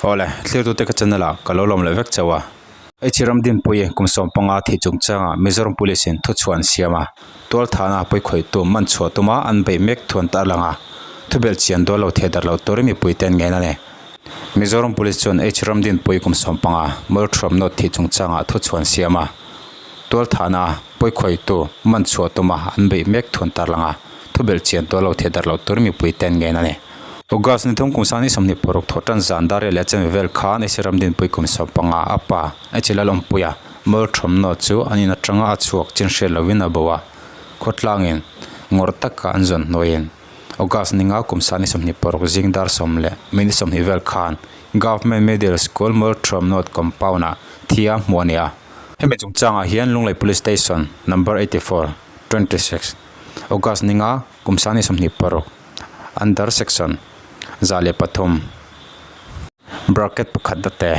Awle, thlirtute ka channel ah ka lo lawm leh vek chauh a. H Ramdinpuii kum 15 thih chungchangah Mizoram Police in thuchhuah an siam a, tualthahna pawikhawihtu man chhuah tuma an beih mek thu an tarlang a, thubelh chian dawn lo theh darh loh turin mipuite an ngen a ni. Mizoram Police chuan H Ramdinpuii kum 15 Mawlthuam North thih chungchangah thuchhuah an siam a, tualthahna pawikhawihtu man chhuah tuma an beih mek thu an tarlang a, thubelh chian dawn lo theh darh loh turin mipuite an ngen a ni. August ni thum kum sangni 26 thawh tan zan dar riah leh chenve vel khan Asia ram dinpui kum 15 a pa Achi Lalawmpuia mawl thawmhnaw chu an in atanga a chhuak chin hriat lovin a bo a, khawtlangin ngawrh taka an zawn hnuaiin August ni nga kum sangni 26 zing dar sawm leh minute 20 vel khan Government Middle School mawl thawmhnaw compound ah thi a hmuh a ni a. Hemi chungchangah hian Lunglei Police Station number 84, 26, August ni nga kum sangni 26, Under section 103 bracket pakhatna te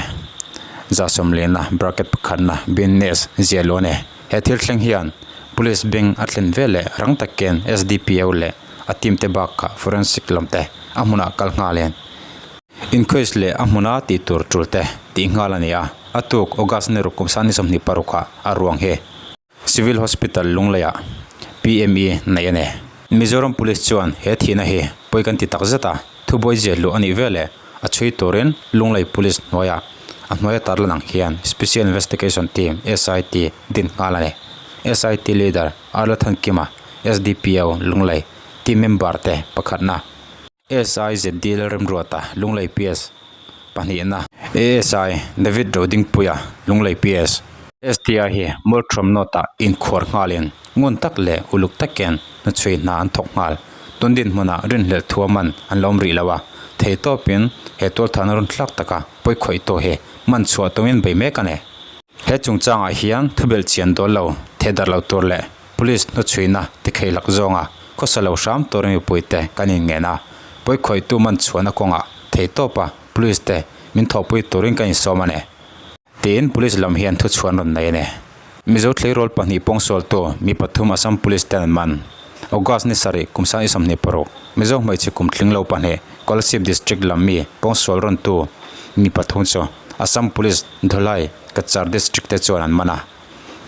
140 bracket pakhatna BNS ziah luh a ni. He thil thleng hian police beng a thlen veleh rang takin SDPO leh a team te bakah forensic lam te a hmunah kal nghalin inquest leh a hmuna tih tur tul te tih nghal a ni a. A tuk August ni ruk kum 26 ah a ruang hi. Civil Hospital Lungleiah PME neih a ni. Mizoram Police chuan he thihna hi pawi kan ti tak zet a, thubuai ziah luh a nih veleh a chhui turin Lunglei Police hnuaiah a hnuaia tarlan ang hian Special Investigation Team, SIT, din nghal a ni. SIT Leader Arlathan Kima, SDPO, Lunglei, team member te pakhatna. SIZD Lalremruata, Lunglei PS, pahnihna. ASI David Rodingpuia, Lunglei PS. STI hi Mawlthawm North-ah inkhuar nghalin ngun tak leh uluk takin hnuchhui hna an thawk nghal. Tun dinhmunah rinhlelh thu a man an lo awm rih lo a, theitawpin he tualthahna rawn thlak taka pawikhawih tawh hi man chhuah tumin bei mek a ni. He chungchangah hian thubelh chian dawl lo, thehdarh lo tur leh Police hnuchhuina tikhei lak zawnga khawsa lo hram turin mipuite kan inngen a, pawikhawihtu man chhuahna kawngah theitawpa Police te min thawhpui turin kan insawm a ni. Tiin Police lam hian thuchhuan rawn nei a ni. Mizo tleirawl pahnih pawngsualtu mi pathum Assam Police ten an man. August ni sarih kum 26 Mizo hmeichhe kum tling lo pahnih Kolasib District lam mi pawngsual rawntu mi pathum chu Assam Police Dholai Cachar District te chuan an man a.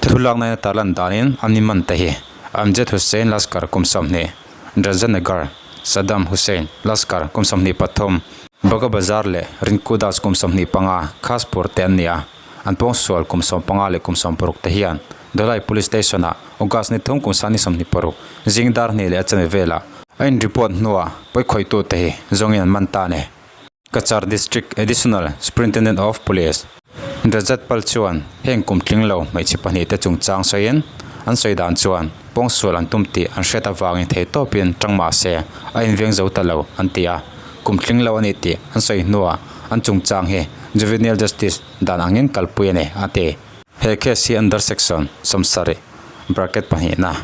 Thulakna in a tarlan danin an inman te hi Amjad Hussain Laskar kum 20, Rajanagar, Saddam Hussain Laskar kum 23, Baga Bazar leh Rinku Das kum 25, Khaspur te an ni a. An pawngsual kum 15 leh kum 60 te hian Dholai Police Station ah August ni thum kum 26 zing dar hnih leh a chame velah a in report hnuah pawikhawihtu te hi zawngin an man ta a ni. Cachar District Additional Superintendent of Police, Rajat Pal chuan heng kum tling lo hmeichhe pahnih te chungchang sawiin an sawi dan chuan pawngsual an tum tih an hriat avangin theitawpin tang mah se a inveng zo ta lo an ti a, kum tling lo a ni tih an sawi hnuah an chungchang hi Juvenile Justice dan angin kalpui a ni a ti. He case hi under section 70 bracket pahnihna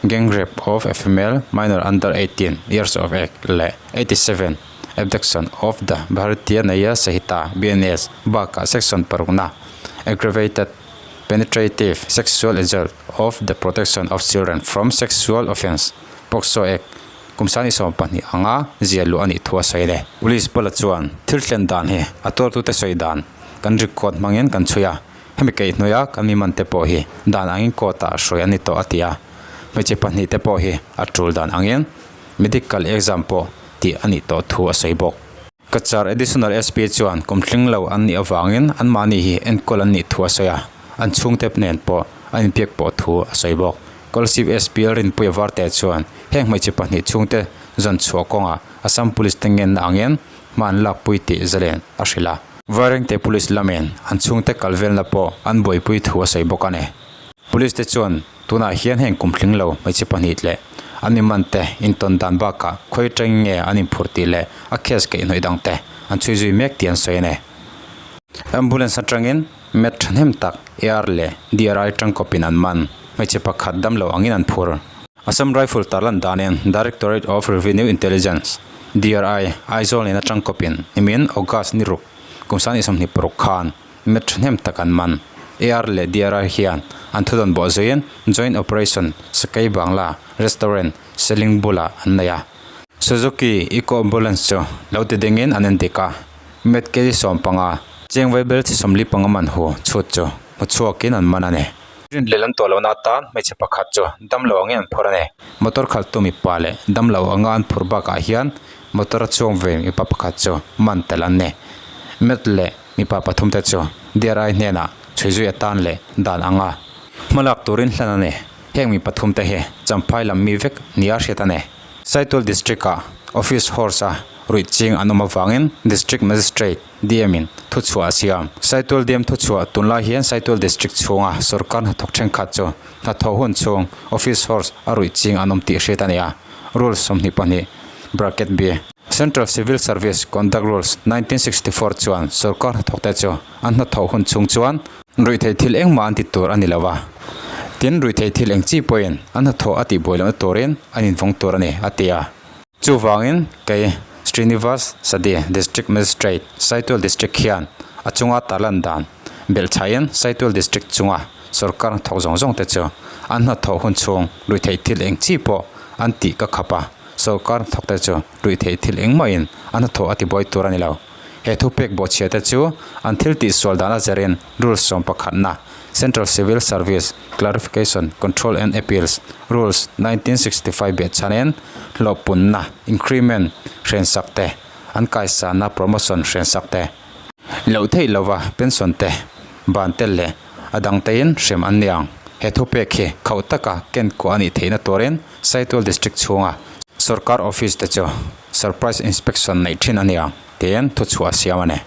Gang rape of a female minor under 18 years of age leh 87 Abduction of the Bharatiya Nyaya Sanhita, BNS, bakah Section parukna Aggravated Penetrative Sexual Assault of the Protection of Children from Sexual Offence, POCSO Act, kum 22 anga ziah luh a nih thu a sawi le. Police pawla chuan thil thlen dan hi a tuartute sawi dan kan record hmangin kan chhui a, hemi kaihhnuaia kan mi mante pawh hi dan angin court-ah hruai an ni tawh a ti a, hmeichhe pahnihte pawh hi a tul dan angin medical exam pawh tih a nih tawh thu a sawi bawk. Cachar Additional SP chuan kum tling lo an nih avangin anmahni hi enkawl an nih thu a sawi a, an chhungte nen pawh an inpiak pawh thu a sawi bawk. Kolasib SP Rinpuia Varte chuan heng hmeichhe pahnih chhungte zawn chhuah kawngah Assam Police te ngenna angin hma an lakpui tih zalen a hrilh a. Vairengte Police lamin an chhungte kal velna pawh an buaipui thu a sawi bawk a ni. Police te chuan Tunah hian heng kum tling lo hmeichhe pahnih leh an inman te intawn dan bakah khawi atangin nge an inphurh tih leh a case kaihhnawih dang te an chhui zui mek tih an sawi a ni. Ambulance atangin mat thahnem tak AR leh DRI tangkawpin an man. Hmeichhe pakhat damlo angin an phur. Assam Rifle tarlan danin Directorate of Revenue Intelligence, DRI, Aizawl nena tangkawpin nimin August ni ruk kum 26 khan Met thahnem tak an man. AR leh DRI hian an thudawn bawh zuiin Joint Operation Sakei Bangla Restaurant Seling bulah an nei a. Suzuki Eco Ambulance chu lo ti dingin an endik a. Meth kg 15, cheng vaibel chi 45 man hu chhut chu hmu chhuakin an man a ni. Rinhlelh an tawh lohna atan hmeichhe pakhat chu damlo angin an phur a ni. Motor khalhtu mipa leh damlo anga an phur bakah hian motor a chuang ve mipa pakhat chu man tel an ni. Meth leh mipa pathum te chu DRI hnenah chhui zui atan leh dan anga hmalak turin hlan a ni. Heng mi pathum te hi Champhai lam mi vek nia hriat a ni. Saitual District ah Office Horse a ruih ching an awm avangin District Magistrate, DM, in thuchhuah a siam. Saitual DM thuchhuah tunlai hian Saitual District chhunga sorkar hnathawk thenkhat chu hnathawh hun chhung Office Horse a ruih ching an awm tih hriat a ni a. Rules 22, Bracket B. Central Civil Service Conduct Rules, 1964 chuan sorkar hnathawk te chu an hnathawh hun chhung chuan ruihtheih thil engmah an ti tur a ni lo a, tin ruihtheih thil eng chi pawhin an hnathawh a tihbuai lohna turin an invawng tur a ni, a ti a. Chuvangin kei Srinivas Sadi, District Magistrate, Saitual District hian a chunga tarlan dan belhchhaiin Saitual District chunga sorkar hnathawk zawng zawng te chu an hnathawh hun chhung ruihtheih thil eng chi pawh an tih ka khap a, sorkar hnathawk te chu ruihtheih thil engmawhin an hnathawh a tibuai tur a ni lo. He thupek bawhchhia te chu an thil tihsual dan a zerin Rules sawmpakhatna, Central Civil Service, Clarification, Control and Appeals, Rules, 1965 behchhanin hlawhpunna, increment, hrensak te, an kaisanna, promotion, hrensak te, loh theih lova pension te, ban te leh a dang tein hrem an ni ang. He thupek hi khauh taka ken kuah a nih theihna turin Saitual District chhunga sorkar office te chu surprise inspection neih thin a ni ang tiin thuchhuah a siam a ni.